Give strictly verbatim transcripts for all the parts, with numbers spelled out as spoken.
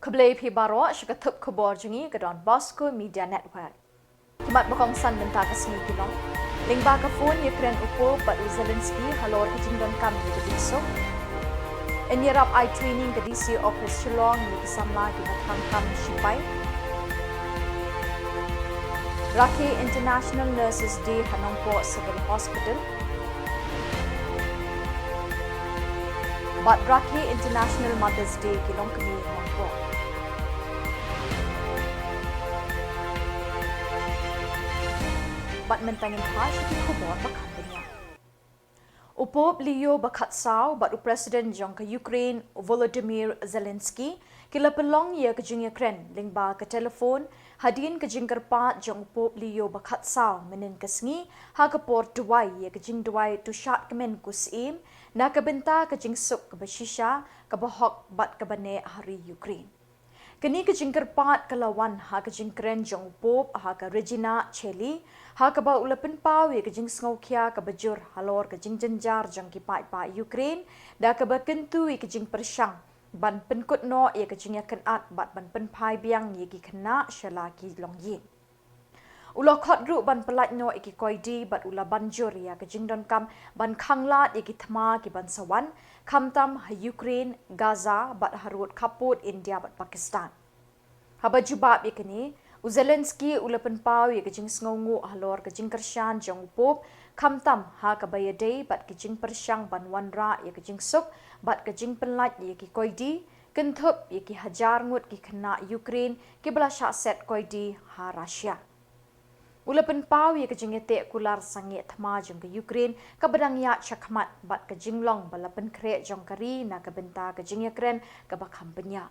Khublei phi baroh sha ka thup khubor jong ngi ka Don Bosco Media Network. Ki mat ba kongsan mynta ka sngi ki long: lyngba ka phone ïakren u Pope bad u Zelensky halor ka jingdonkam ïa ka jingsuk. Yn ïarap ai training ka D C Office Shillong ïa ki samla kiba thang kam shipai. Rakhe International Nurses Day ha Nongpoh Civil Hospital. Bad Rakhe International Mother's Day ki long kmie ha Nongpoh. Bad mynta ngin phai sha ki khubor ba kham bniah. U Pope Leo ba khatsaw bad u President jong ka Ukraine, u Volodymyr Zelensky, ki la pynlong ïa ka jingïakren lyngba ka telephone hadien ka jingkyrpad jong u Pope Leo ba khatsaw mynhynnin ka sngi ha ka por duwai ïa ka jingduwai To Shadkmen Ko Syiem na ka bynta ka jingsuk kaba shisha, kaba hok bad kaba neh ha ri Ukraine. Kane ka jingkyrpad ka la wan ha ka jingkren jong u Pope ha ka Regina Caeli, ha kaba u la pynpaw ïa ka jingsngewkhia kaba jur halor ka jingjynjar jong ki paidbah Ukraine, da kaba kyntu ïa ka jingpyrshang ban pynkut noh ïa ka jingïakynad bad ban pynphai biang ïa ki khynnah sha la ki longïing. U la khot ruh ban pyllait noh ïa ki koidi bad u la ban jur ïa ka jingdonkam ban khanglad ïa ki thma ki ban sa wan, khamtam ha Ukraine, Gaza bad harud khappud India bad Pakistan. Haba jubab ïa kane, u Zelensky u la pynpaw ïa ka jingsngewnguh halor ka jingkyrshan jong u Pope, khamtam ha kaba ïadei bad ka jingpyrshang ban wanrah ïa ka jingsuk bad ka jingpynlait ïa ki koidi, kynthup ïa ki hajar ngut ki khynnah Ukraine kiba la shah set koidi ha Russia. U la pynpaw ïa ka jingïateh kular sangeh thma jong ka Ukraine kaba dang ïaid shakhmat bad ka jinglong ba la pynkhreh jong ka ri na ka bynta ka jingïakren kaba kham bniah.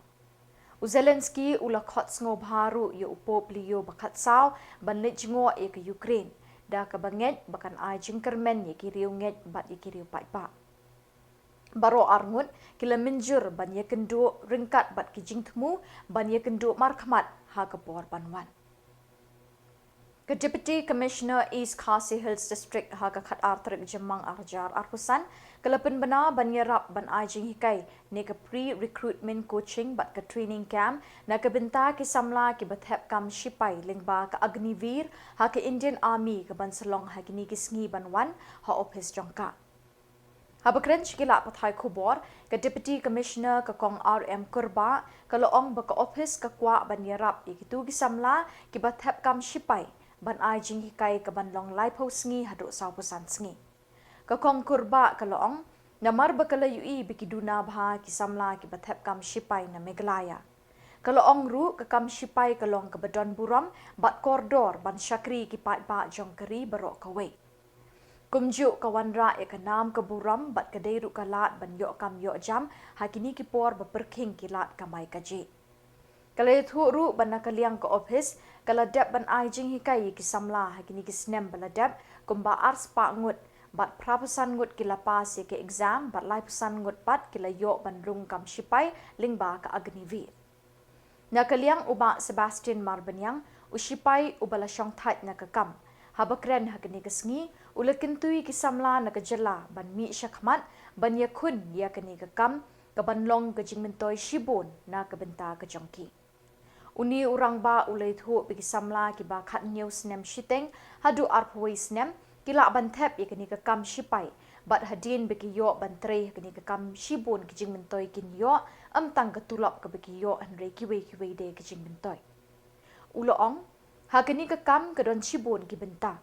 U Zelensky u la khot sngewbha ruh ïa u Pope Leo ba khatsaw ban leit jngoh ïa ka Ukraine, da kaba ngeit ba kan ai jingkyrmen ïa ki riewngeit bad ïa ki riew paidbah. Baroh arngut ki la mynjur ban ïakynduh ryngkat bad ki jingthmu ban ïakynduh markhmat ha ka por ban wan. Ka Deputy Commissioner East Khasi Hills District ha ka khatar tarik Jymmang arhajar arphew san ka la pynbna ban ïarap ban ai jinghikai ne ka pre-recruitment coaching bad ka training camp na ka bynta ki samla kiba thep kam shipai lyngba ka Agniveer ha ka Indian Army ka ban sa long ha kine ki sngi ban wan ha ophis jong ka. Haba kren sha ki lad pathai khubor, ka Deputy Commissioner ka Kong R M Kurbah ka la ong ba ka ophis ka kwah ban ïarap ïa kito ki samla kiba thep kam shipai ban ai jinghikai ka ban long laiphew sngi haduh sawphew san sngi. Ka Kong Kurbah ka la ong, namar ba ka la ïohi ba ki duna bha ki samla kiba thep kam shipai na Meghalaya. Ka la ong ruh ka kam shipai ka long kaba don burom bad kordor ban shakri ki paidbah jong ka ri baroh kawei. Kumjuh ka wanrah ïa ka nam ka burom bad ka dei ruh ka lad ban ïoh kam ïoh jam ha kine ki por ba pyrkhing ki lad kamai kajih. Ka la ïathuh ruh ba na ka liang ka ophis ka la dep ban ai jinghikai ïa ki samla ha kine ki snem ba la dep kumba arspah ngut bad phraphew san ngut ki la pass ïa ka exam bad laiphew san ngut pat ki la ïoh ban rung kam shipai lyngba ka Agniveer. Na ka liang u Bah Sebastian Marbaniang, u shipai uba la shongthait na ka kam, haba kren ha kane ka sngi, u la kyntu ïa ki samla na ka jylla ban mih shakhmat ban ïakhun ïa kane ka kam ka ban long ka jingmyntoi shibun na ka bynta ka jong ki. Une u rangbah u la ïathuh ba ki samla kiba khathynñiew snem shiteng haduh arphew wei snem ki lah ban thep ïa kane ka kam shipai, bad hadien ba ki ïoh ban trei ha kane ka kam shibun ki jingmyntoi kin ïoh, ym tang ka tulop kaba ki ïoh hynrei kiwei kiwei de ki jingmyntoi. U la ong, ha kane ka kam ka don shibun ki bynta.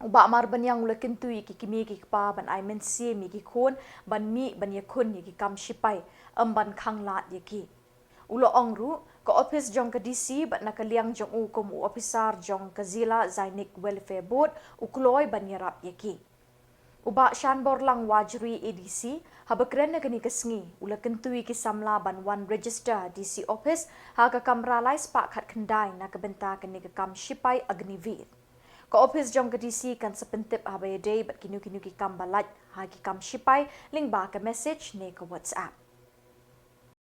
U Bah Marbaniang u la kyntu ïa ki kmie ki kpa ban ai mynsiem ïa ki khun ban mih ban ïakhun ïa ki kam shipai, ym ban khanglad ïa ki. U la ong ruh, ka ophis jong ka D C bad na ka liang jong u kum u ophisar jong ka Zila Sainik Welfare Board u kloi ban ïarap ïa ki. U Bah Shanborlang Wajri, A D C, haba kren ha kane ka sngi, u la kyntu ïa ki samla ban wan register ha D C office ha ka kamra lai spah khatkhyndai na ka bynta kane ka kam shipai Agniveer. Ka ophis jong ka D C kan sa pyntip haba ïadei bad kino kino ki kam ba lait ha ki kam shipai lyngba ka message ne ka WhatsApp.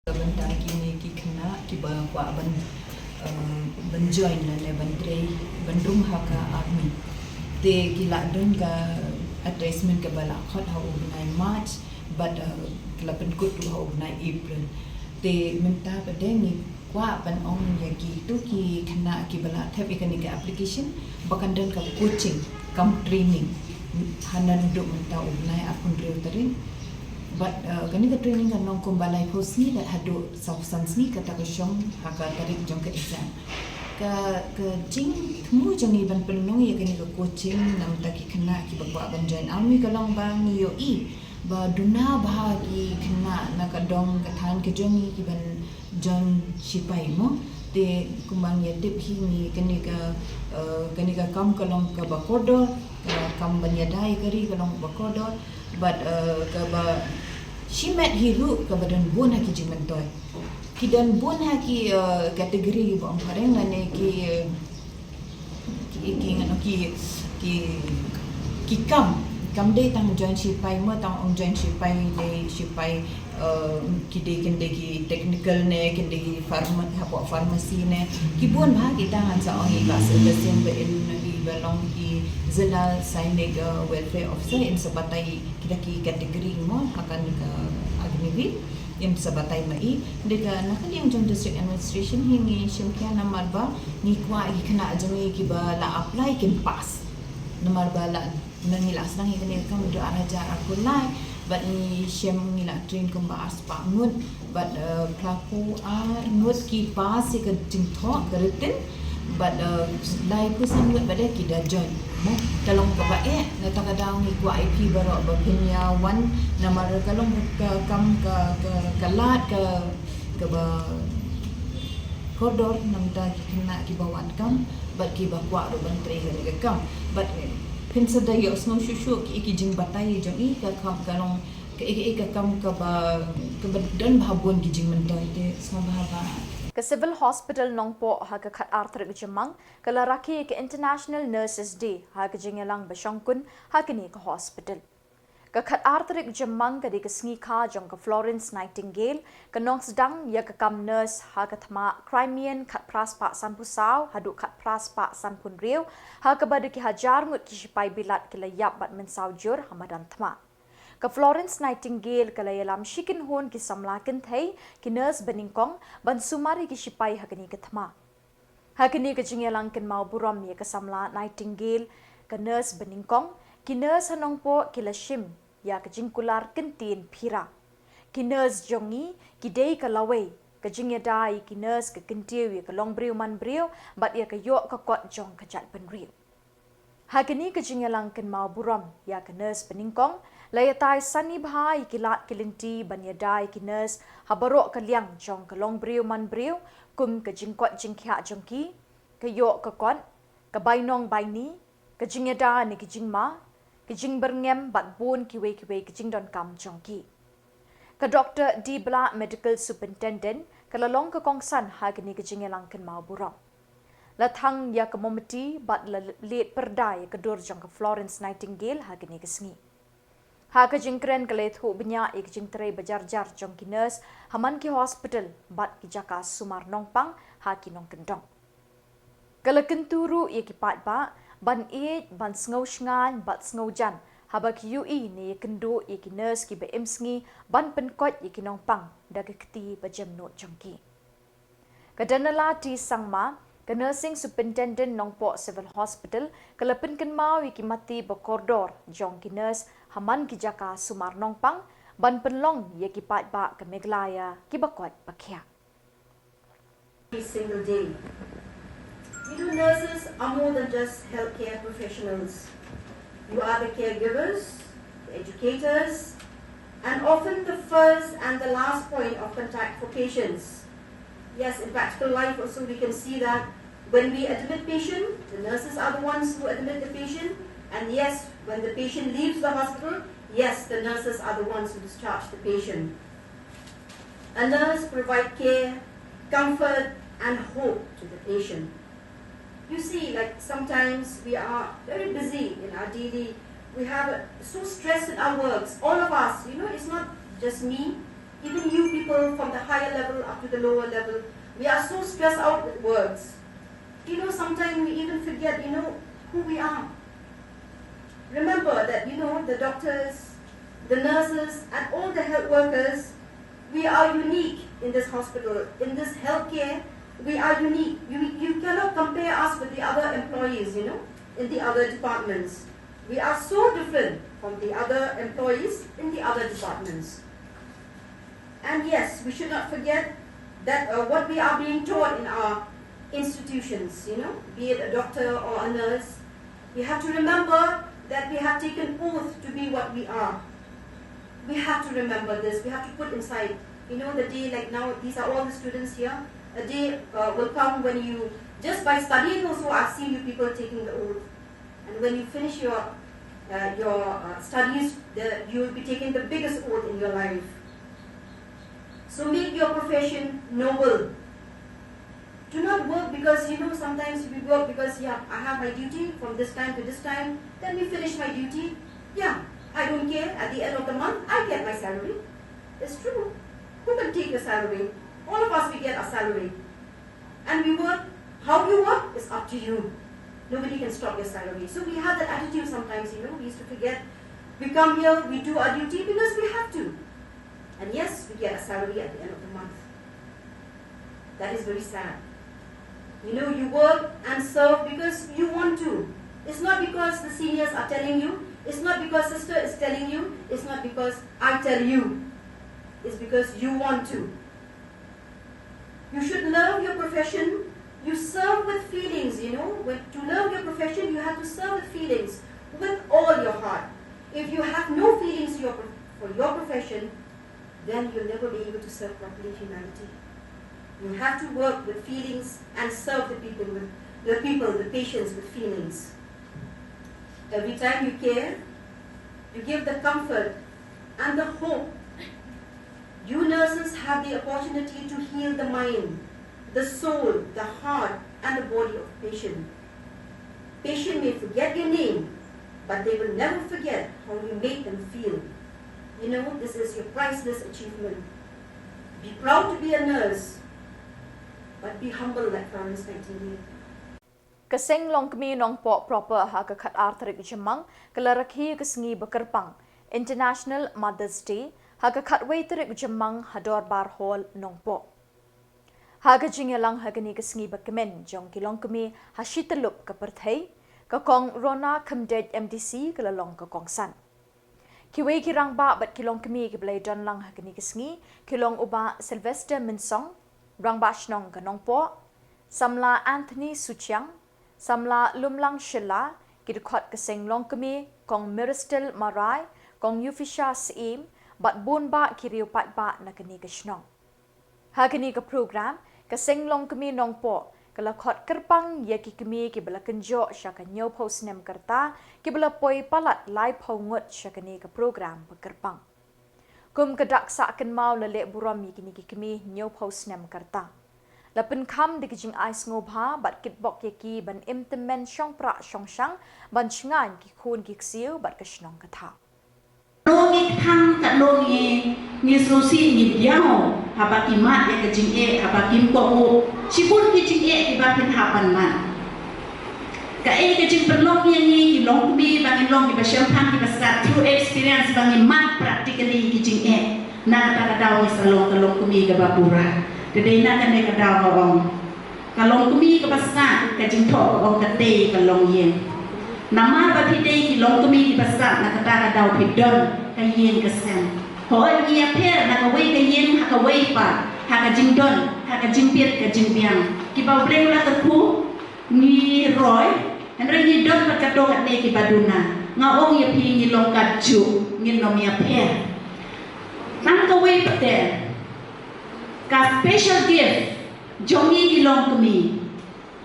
Ka bynta kine ki khynnah kiba kwah ban, eh, ban join lane ban trei, ban rung ha ka army. Te ki la don ka advertisement kaba la khot ha u bnai March, bad, eh, ki la pynkut ruh ha u bnai April. Te mynta pat de ngi kwah ban ong ïa kito ki khynnah kiba la thep ïa kane ka application ba kan don ka coaching cum training ha naduh mynta u bnai arphew hynriew tarik. Bad kane ka training kan long kumba laiphew sngi lane haduh sawphew san sngi kata ka shong ha ka tarik jong ka exam. Ka jingthmu jong ngi ban pynlong ïa kane ka coaching na bynta ki khynnah kiba kwah ban join army ka long ba ngi ïohi ba duna bha ki khynnah na ka dong ka thaiñ ka jong ngi kiban join shipai mo. Te kumba ngi tip hi ngi kane ka kane ka kam ka long kaba kordor, ka kam ban ïada ïa ka ri ka long kaba kordor. Bad kaba shimet hi ruh kaba don bun ha ki jingmyntoi. Ki don bun ha ki category ba ong phareng lane ki ki ki ngano ki ki ki kam kam dei tang join shipai mo, tang ong join shipai dei shipai ki dei kin dei ki technical ne kin dei ki pharma hapoh pharmacy ne ki bun bha ki tang. Ngan sa ong i ka selection ba in i ba long ki Zilla Sainik Welfare Officer in sa batai kita ki category mo ha kane ka Agniveer. Im sa batai ma i dei ka na ka liang jong district administration hi ngi shim khia namar ba ngi kwah ki khynnah jong ngi kiba la apply kin pass. Namar ba la na ngi la sdang hi kane ka kam haduh ar hajar arphew lai bad ngi shim ngi la train kumba arspah ngut bad phraphew ar ngut ki pass ïa ka jingthoh ka written. Bad laiphew san ngut bad de ki da join mo. Ka long kaba eh na kata ka daw ngi kwah ïa phi baroh ba phin ïa wan namar ka long ka kam ka ka lad ka kaba kordor na bynta ki khynnah kiba wan kam bad kiba kwah ruh ban trei kane ka kam. Bad phin sa da ïohsngew shuh shuh ki ki jingbatai jong i ka kam ka long ka i ka kam kaba kaba don bha bun ki jingmyntoi te sngewbha ba. Ka Civil Hospital Nongpoh ha ka khatar tarik Jymmang ka la rakhe ïa ka International Nurses Day ha ka jingïalang ba shongkun ha kane ka hospital. Ka khatar tarik Jymmang ka dei ka sngi kha jong ka Florence Nightingale ka nongsdang ïa ka kam nurse ha ka thma Crimean khatphra spah sanphew saw haduh khatphra spah sanphew hynriew ha kaba da ki hajar ngut ki shipai bilat ki la ïap bad mynsaw jur ha madan thma. Ka Florence Nightingale ka la ïalam shi kynhun ki samla kynthei ki nurse banyngkong ban sumar ïa ki shipai ha kane ka thma. Ha kane ka jingïalang kynmaw burom ïa ka samla Nightingale ka nurse banyngkong ki nurse ha Nongpoh ki la shim ïa ka jingkular kyntien phira. Ki nurse jong ngi ki dei ka lawei ka jingïada ïa ki nurse ka kyntiew ïa ka longbriew manbriew bad ïa ka ïoh ka kot jong ka jaitbynriew. Ha kane ka jingïalang kynmaw burom ïa ka nurse banyngkong la ïatai sani bha ïa ki lad ki lynti ban ïada ïa ki nurse ha baroh ka liang jong ka longbriew manbriew kum ka jingkot jingkhiah jong ki, ka ïoh ka kot, ka bainong baini, ka jingïada ne ki jingma, ka jingbyrngem bad bun kiwei kiwei ki jingdonkam jong ki. Ka Doktor D Blah, Medical Superintendent ka la long ka kongsan ha kane ka jingïalang kynmaw burom. La thang ïa ka mometi bad la leit pyrda ïa ka dur jong ka Florence Nightingale ha kane ka sngi. Ha ka jingkren ka la ïathuh bniah ïa ka jingtrei ba jar jar jong ki nurse ha man ki hospital bad ki jaka sumar nongpang ha ki nongkyndong. Ka la kyntu ruh ïa ki paidbah ban ïeit ban sngewshngaiñ bad sngewjan haba ki ïohi ne ïakynduh ïa ki nurse kiba im sngi ban pynkoit ïa ki nongpang da ka kti ba jemnud jong ki. Ka Danala T Sangma, ka Nursing Superintendent Nongpoh Civil Hospital, ka la pynkynmaw ïa ki mati ba kordor jong ki nurse ha man ki jaka sumar nongpang ban pynlong ïa ki paidbah ka Meghalaya kiba koit ba khiah. Every single day. You know, nurses are more than just healthcare professionals. You are the caregivers, the educators, and often the first and the last point of contact for patients. Yes, in practical life also we can see that when we admit patient, the nurses are the ones who admit the patient, and yes, when the patient leaves the hospital, yes, the nurses are the ones who discharge the patient. A nurse provide care, comfort, and hope to the patient. You see, like, sometimes we are very busy in our daily, we have a, so stressed in our works. All of us, you know, it's not just me. Even you people from the higher level up to the lower level, we are so stressed out with works. You know, sometimes we even forget, you know, who we are. Remember that, you know, the doctors, the nurses, and all the health workers, We are unique in this hospital, in this healthcare. We are unique. You, you cannot compare us with the other employees, you know, in the other departments. We are so different from the other employees in the other departments. And yes, we should not forget that uh, what we are being taught in our institutions, you know, be it a doctor or a nurse, we have to remember that we have taken oath to be what we are. We have to remember this. We have to put inside, you know, the day like now, these are all the students here. A day uh, will come when you, just by studying also, I've seen you people taking the oath. And when you finish your uh, your uh, studies, the, you will be taking the biggest oath in your life. So make your profession noble. Do not work because, you know, sometimes we work because, yeah, I have my duty from this time to this time, then we finish my duty. Yeah, I don't care. At the end of the month, I get my salary. It's true. Who can take your salary? All of us, we get our salary. And we work, how you work is up to you. Nobody can stop your salary. So we have that attitude sometimes, you know, we used to forget. We come here, we do our duty because we have to. And yes, we get a salary at the end of the month. That is very sad. You know, you work and serve because you want to. It's not because the seniors are telling you. It's not because sister is telling you. It's not because I tell you. It's because you want to. You should love your profession. You serve with feelings, you know. When, to love your profession, you have to serve with feelings, with all your heart. If you have no feelings your, for your profession, then you'll never be able to serve properly humanity. You have to work with feelings and serve the people with the people, the patients with feelings. Every time you care, you give the comfort and the hope. You nurses have the opportunity to heal the mind, the soul, the heart, and the body of patient. Patient may forget your name, but they will never forget how you made them feel. You know, this is your priceless achievement. Be proud to be a nurse, but be humble like Florence Nightingale. Ka seng Longkmie Nongpoh proper ha ka khatar tarik Jymmang ka la rakhe ka sngi ba kyrpang International Mother's Day ha ka khatwei tarik Jymmang ha Dorbar Hall Nongpoh. Ha ka jingïalang ha kane ka sngi ba kmen jong ki longkmie ha shi tyllup ka pyrthei, ka Kong Rona Khymdeit M D C ka la long ka kongsan. Kiwei ki rangbah bad ki longkmie kiba la ïadon lang ha kane ka sngi ki long u Bah Sylvester Mynsong, Rangbah Shnong ka Nongpoh, Samla Anthony Suchiang, Samla Lumlang Shylla, ki dkhot ka seng longkmie, Kong Miristel Marai, Kong Euphesia Syiem, bad bun bah ki riew paidbah na kane ka shnong. Ha kane ka program, ka seng longkmie Nongpoh ka la khot kyrpang ïa ki kmie kiba la kynjoh sha ka hynñiewphew snem ka rta, kiba la poi palat laiphew ngut sha kane ka program ba kyrpang. Kum ka dak sah kynmaw la leh burom ïa kine ki kmie hynñiewphew snem ka rta. La pynkham da ki jingai sngewbha bad kitbok ïa ki ban im tymmen shongpra shongshang ban shngaiñ ki khun ki ksiew bad ka shnong ka thaw. Katno ngi kthang, katno ngi, ngi sngewsih, ngi diaw haba ki mad ïa ka jingeh, haba kim kohnguh. Shibun ki jingeh kiba phin hap ban mad. Kaei ka jingpynlong ïa ngi ki longkmie ba ngin long kiba shemphang kiba stad through experience ba ngi mad practically ki jingeh. Na kata ka daw ngi sa long ka longkmie kaba pura. Te dei na kane ka daw nga ong, ka longkmie kaba stad ka jingthoh ka ong ka tei ka longïing. Namar ba phi dei ki longkmie kiba stad na kata ka daw phi don ka ïing ka sem. Hooid ngi ïapher na kawei ka ïing ha kawei pat, ha ka jingdon, ha ka jingbit ka jingbiang. Kiba U Blei u la kyrkhu, ngi roi, hynrei ngi don bad katto katne kiba duna. Nga ong ïa phi ngi long katjuh, ngin ym ïapher. Tang kawei pat te, ka special gift jong ngi ki longkmie.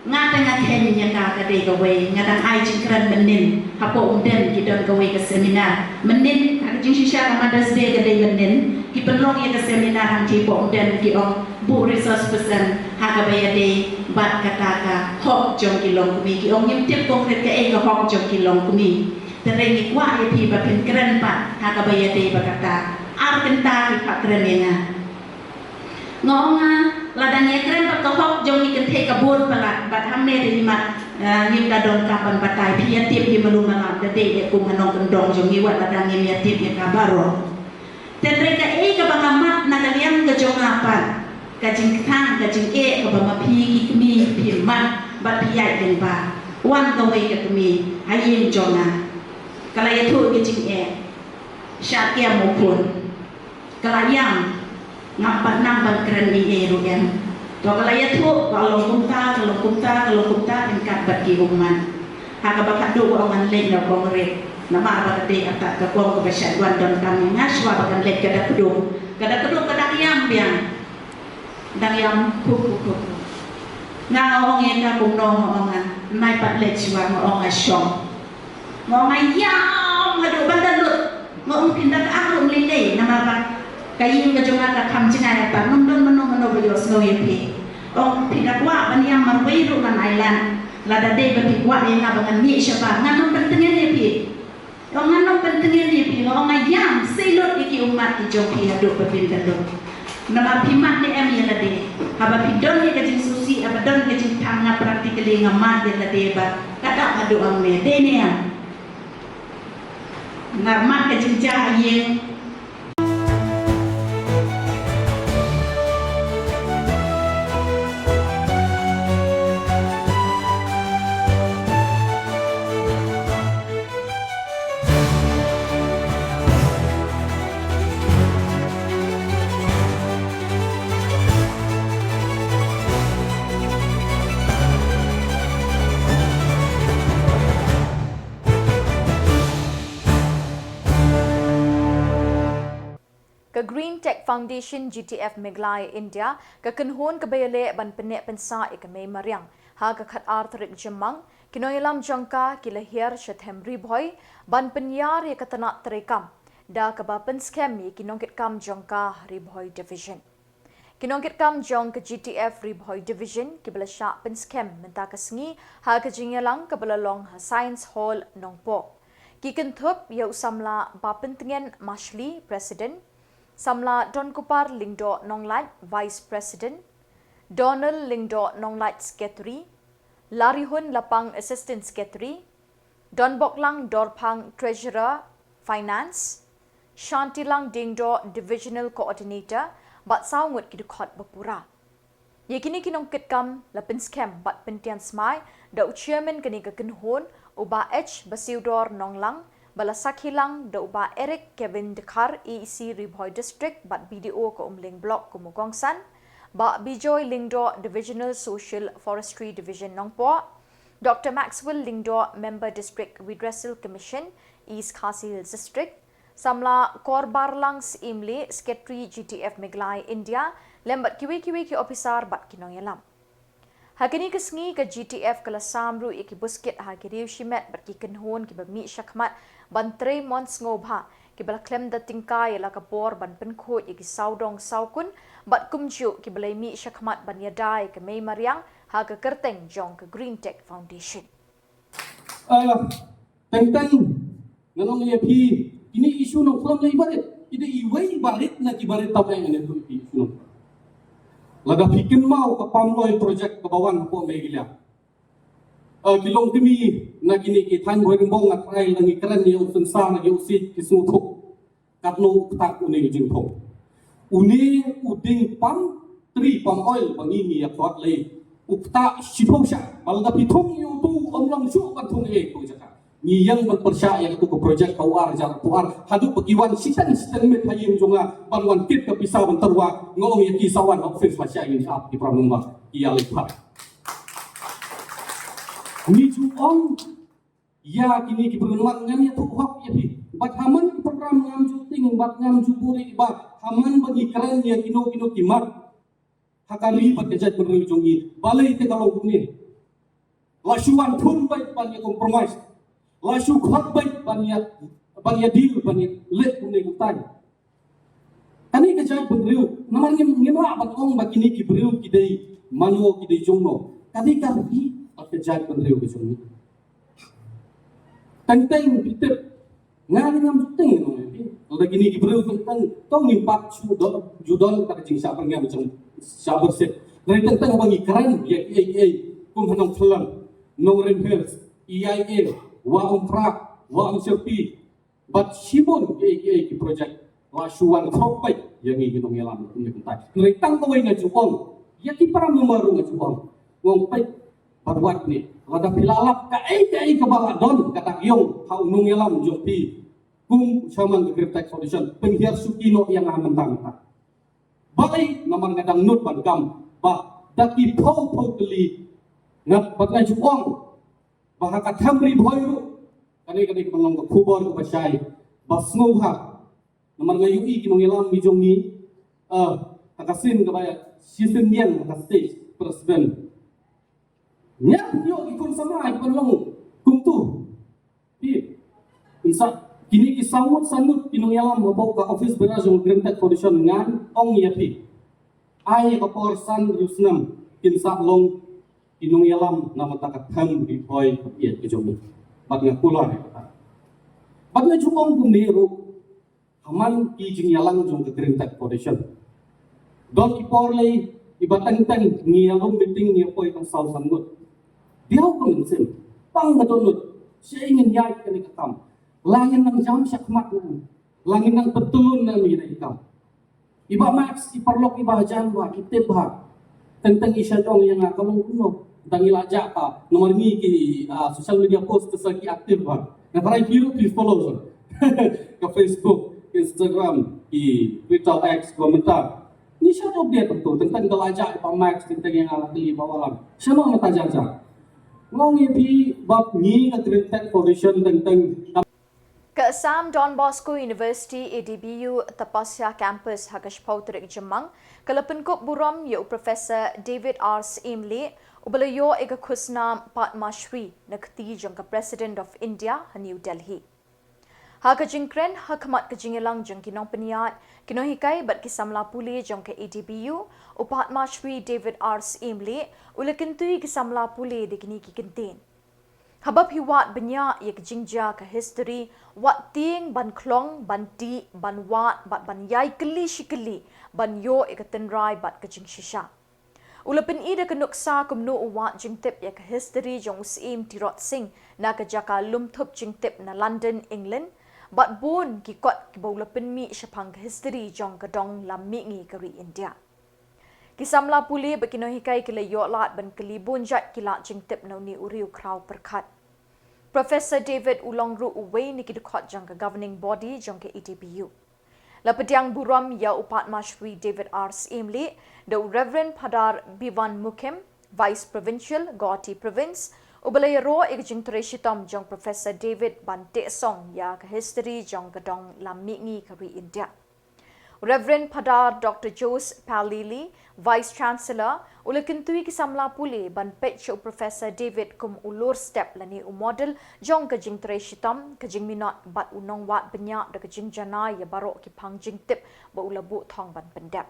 Nga te nga kheiñ ïa ka, ka dei kawei, nga dang ai jingkren mynnin hapoh Umden ki don kawei ka seminar. Mynnin ha ka jingshisha ka Mother's Day ka dei mynnin, ki pynlong ïa ka seminar hangtei hapoh Umden, ki ong buh resource person ha kaba ïadei bad kata ka hok jong ki longkmie. Ki ong ngim tip konkret kaei ka hok jong ki longkmie. Te hynrei ngi kwah ïa phi ba phin kren pat ha kaba ïadei bad kata. Ar kynta phi phah kren ïa nga. Nga ong nga, lada ngi ïakren bad ka hok jong ngi kynthei ka bun palat, bad hangne te ngi mad, eh, ngim da donkam ban batai, phi ïatip hi malu malam, da dei ïa kum ha nongkyndong jong ngi wat lada ngim ïatip ïa ka baroh. Te hynrei kaei kaba nga mad na ka liang Ka jingkthang, ka jingeh kaba ma phi ki kmie phi mad bad phi ïaid lyngba. Wan kawei ka kmie ha ïing jong nga. Ka la ïathuh ka jingeh. Shah kem u khun. Ka la ïam. Ngam pat nang ban kren ei ei ruh em. To ka la ïathuh, ka long kumta, ka long kumta, ka long kumta, ryngkat bad ki ummat. Ha kaba khatduh ka ong ngan leit na kong Riek. Namar ba ka dei kata ka kong kaba shah wan donkam ïa nga shuwa ba kan leit ka dak kdung. Ka dak kdung ka dak ïam biang. Dang ïam khup khup khup. Nga ong ïa ka kumno, nga ong nga. Nai pat leit shuwa, nga ong nga shong. Nga ong nga ïam haduh ban da lut. Nga ong phin da ka ak ruh lei lei namar ba ka ïing ka jong nga ka kham jngai, ata ym don mano mano ba ïohsngew ïa phi. Ong phi da kwah ban ïam marwei ruh ngan ai lad. Lada dei ba phi kwah ïa nga ba ngan mih shabar, ngan ym pyntngen ïa phi. Ong ngan ym pyntngen ïa phi, nga ong nga ïam, sei lut ïa ki ummat ki jong phi haduh ba phin da lut. Namar phi mad ne em ïa lade. Haba phi don ïa ka jingsngewsih, haba don ka jingkthang, nga practically nga mad ïa lade ba ka dap haduh hangne. Dei ne em? Nga mad ka jingjia ha ïing. Ka Green Tech Foundation, G T F Meghalaya India, ka kynhun kaba ïaleh ban pynneh pynsah ïa ka mei mariang. Ha ka khatar tarik Jymmang, ki nongïalam jong ka ki la hiar sha them Ri Bhoi ban pynïar ïa ka tnat treikam da kaba pynskhem ïa ki nongkitkam jong ka ha Ri Bhoi Division. Ki nongkitkam jong ka G T F Ri Bhoi Division kiba la shah pynskhem mynta ka sngi ha ka jingïalang kaba la long ha Science Hall Nongpoh. Ki kynthup ïa u samla Bapyntngen Mashli, President, samla Donkupar Lyngdoh Nonglait, Vice President, Donald Lyngdoh Nonglait, Secretary, Larihun Lapang, Assistant Secretary, Donboklang Dorphang, Treasurer, Finance, Shantilang Diengdoh, Divisional Coordinator, bad saw ngut ki dkhot ba pura. Ïa kine ki nongkitkam la pynskhem bad pyntian smai da u Chairman kane ka kynhun, u Bah H Basiewdor Nonglang, ba la sakhi lang da u Bah Eric Kevin Dkhar, E E C Ri Bhoi District bad B D O ka Umling Block kum u kongsan, Bah Bijoy Lyngdoh, Divisional Social Forestry Division Nongpoh, Doctor Maxwell Lyngdoh, Member District Redressal Commission, East Khasi Hills District, samla Korbarlang Syiemlieh, Secretary G T F Meghalaya India, lem bad kiwei kiwei ki ophisar bad ki nongïalam. Ha kane ka sngi ka G T F ka la sam ruh ïa ki buskit ha ki riew shimet bad ki kynhun kiba mih shakhmat ban trei mon sngewbha, kiba la khlem da tyngkai ïa la ka por ban pynkhuid ïa ki sawdong sawkun, bad kumjuh kiba la mih shakhmat ban ïada ïa ka mei mariang ha ka kyrteng jong ka Green Tech Foundation. Ah, teng teng, ngan ong ïa phi, kine issue nongkhlem lei barit, ki dei iwei barit na ki barit tam eh ngan ïathuh ïa phi issue nongkhlem. Lada phi kynmaw ka Palm Oil Project kaba wan hapoh Meghalaya. Ah, ki longkmie na kine ki thaiñ Bhoirymbong, nga trai la ngi kren ïa u Synsar, ïa u Sit, ki sngewthuh. Katno u ktah une u jingthung. Une u dieng palm tree, palm oil ba ngi ngi ïa khot lei. U ktah shiphew shah. Ba lada phi thung ïa utu um long shuh ban thung ei ei tu jaka. Ngi ïeng ban pyrshah ïa katu ka project ka U R hajar arphew ar. Haduh ba ki wan shiteng shiteng miet ha ïing jong nga ban wan kit ka pisa ban tyrwa, nga ong ïa ki sa wan ha office lashai ngin ap ki program number. Ki ïa leit pat. Ngi ju ong ïa kine ki program, ngam ïathuh hok ïa phi. Bad ha man ki program ngam ju tieng bad ngam ju buhrieh, bad ha man ba ngi kren ïa kino kino ki mat ha ka ri bad ka jaitbynriew jong ngi, balei te ka long kumne? La shu wan thung beit ban ïa compromise. La shu khot beit ban ïa, ban ïa deal, ban ïa leh kumne kumtai. Kane ka jaitbynriew, namar ngim, ngim lah ban ong ba kine ki briew ki dei mano, ki dei jongno. Kane ka ri bad ka jaitbynriew ka jong ngi. Teng teng phi tip, nga ngam teng nong phi. Lada kine ki briew teng teng, to ngim pat shu don, ju don kata ka jingshah byrngem, jingshah byrsit. Hynrei teng teng haba ngi kren ïa kiei kiei, kum ha Nongpyllun, Nongrim Hills, E I A, Wah Umphra, Wah Umsyrpi, bad shibun kiei kiei ki project, la shu wan khop beit. Ïa ngi ki nongïalam kum ïa kumta. Hynrei tang kawei nga ju ong, ïa ki para member ruh nga ju ong, nga ong peit bad wat ne, lada phi la lap kaei kaei kaba la don ka dak ïong ha u nongïalam jong phi kum u chairman ka Green Tech Foundation, pynhiar shuki noh ïa nga mynta mynta. Balei? Namar nga dang nud ban kam ba da ki phew phew tylli. Nga, bad nga ju ong ba ha ka Them Ri Bhoi ruh, kane kane ka ban long ka khubor kaba shai ba sngewbha. Namar nga ïohi ki nongïalam ngi jong ngi, eh, ha ka sien kaba ïa shisien ïeng ha ka stage president. Ïa ïoh ki khun samla ki ban long kumtu. Phi, phin sa, kine ki saw ngut san ngut ki nongïalam hapoh ka office bearer jong Green Tech Foundation, ngan ong ïa phi, ai ka por san hynriew snem kin sa long ki nongïalam na bynta ka Them Ri Bhoi ka ïeit ka jong ngi. Bad nga kular ïa kata. Bad nga ju ong kumne ruh, ha man ki jingïalang jong ka Green Tech Foundation, don ki por lei iba teng teng ngi ïalum meeting ngi ïa poi tang saw san ngut. Diaw ka mynsiem, pang ka dohnud, shaei ngin ïaid kane ka kam, la ngin nang jam shakhmat ne em, la ngin nang pyntylun ne em ïa kane ka kam. I Bah Max, i paralok, i Bah Jan, Bah, ki tip bha. Teng teng i shah ong ïa nga, ka long kumno, tang i la jah ka. Namar ngi ki, ah, social media post te sa ki active bha. Nga tharai phi ruh phi follow sa. Ka Facebook, Instagram, ki Twitter, X, ka mynta. Ngi shah update tu, teng teng da la jah i Bah Max, teng teng ïa nga la kylli Bah Wallam. Shano mynta jah jah. Nga ong ïa phi, bad ngi ka Green Tech Foundation teng teng. Ka Assam Don Bosco University, A D B U, Tapasya Campus, ha ka shiphew tarik Jymmang, ka la pynkup burom ïa u Professor David R Syiemlieh, uba la ïoh ïa ka khusnam Padma Shri na kti jong ka President of India ha New Delhi. Ha ka jingkren ha khmat ka jingïalang jong ki nongpynïaid, ki nonghikai bad ki samla pule jong ka A D B U, u Padma Shri David R Syiemlieh u la kyntu ïa ki samla pule da kine ki kyntien. Haba phi wad bniah ïa ka jingjia ka history, wat tieng ban khlong, ban tih, ban wad, bad ban ïai kylli shi kylli, ban ïoh ïa ka tynrai bad ka jingshisha. U la pyni da ka nuksa kumno u wad jingtip ïa ka history jong u Syiem Tirot Sing na ka jaka lum thup jingtip na London, England, bad bun ki kot kiba u la pynmih shaphang ka history jong ka dong lam mihngi ka ri India. Ki samla pule bad ki nonghikai ki la ïoh lad ban kylli bun jait ki lad jingtip na une u riew khraw pyrkhat. Professor David u long ruh uwei na ki dkhot jong ka governing body jong ka A D B U. La pdiang burom ïa u Padma Shri David R Syiemlieh da u Reverend Phadar Biwan Mukhim, Vice Provincial, Guwahati Province, uba la ïaroh ïa ka jingtrei shitom jong Professor David ban teh song ïa ka history jong ka dong lam mihngi ka ri India. Reverend Phadar Doctor Jose Palili, Vice Chancellor, u la kyntu ïa ki samla pule ban peit sha u Professor David kum u lur step lane u model jong ka jingtrei shitom, ka jingminot bad u nongwad bniah da ka jingjanai ïa baroh ki phang jingtip ba u la buh thong ban pyndep.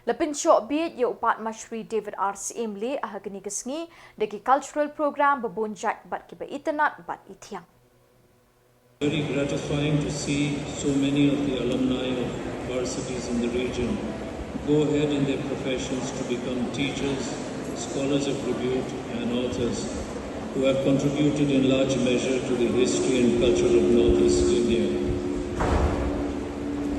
La pynshoh bieit ïa u Padma Shri David R Syiemlieh ha kane ka sngi da ki cultural program ba bun jait bad kiba itynnad bad ithiang. Very gratifying to see so many of the alumni of varsities in the region go ahead in their professions to become teachers, scholars of repute, and authors who have contributed in large measure to the history and culture of Northeast India.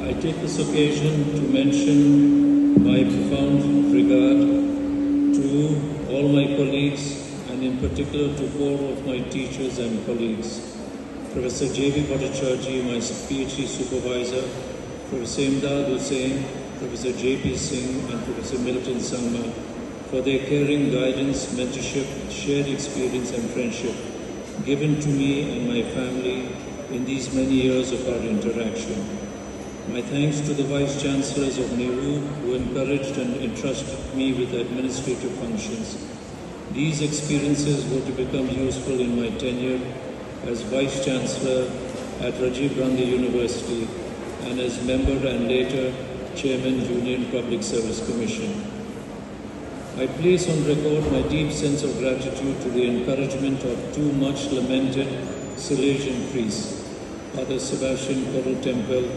I take this occasion to mention my profound regard to all my colleagues and in particular to four of my teachers and colleagues. Professor J B Bhattacharjee, my PhD supervisor, Professor Imdad Hussain, Professor J P Singh, and Professor Milton Sangma for their caring guidance, mentorship, shared experience, and friendship given to me and my family in these many years of our interaction. My thanks to the Vice Chancellors of NEHU who encouraged and entrusted me with administrative functions. These experiences were to become useful in my tenure as Vice Chancellor at Rajiv Gandhi University and as member and later Chairman Union Public Service Commission. I place on record my deep sense of gratitude to the encouragement of two much lamented Salesian priests, Father Sebastian Korutempel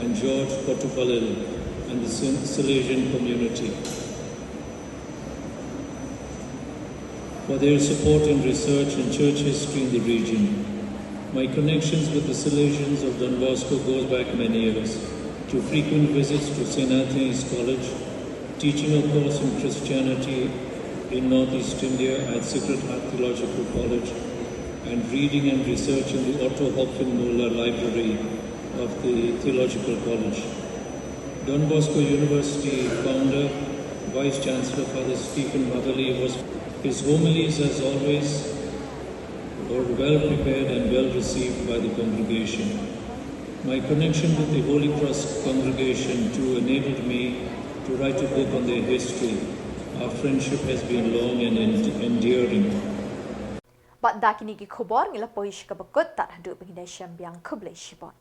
and George Kotupalil, and the Salesian community for their support in research and church history in the region. My connections with the Salesians of Don Bosco goes back many years. To frequent visits to Saint Anthony's College, teaching a course in Christianity in Northeast India at Sacred Heart Theological College, and reading and research in the Otto Hopfenmuller Library of the Theological College. Don Bosco University founder, Vice Chancellor Father Stephen Motherley was, his homilies, as always, were well prepared and well received by the congregation. My connection with the Holy Cross congregation too enabled me to write a book on their history. Our friendship has been long and en- endearing. Bad da kine ki khubor ngi la poi sha kaba kut, tad haduh ba ngin ïashem biang, khublei shibun.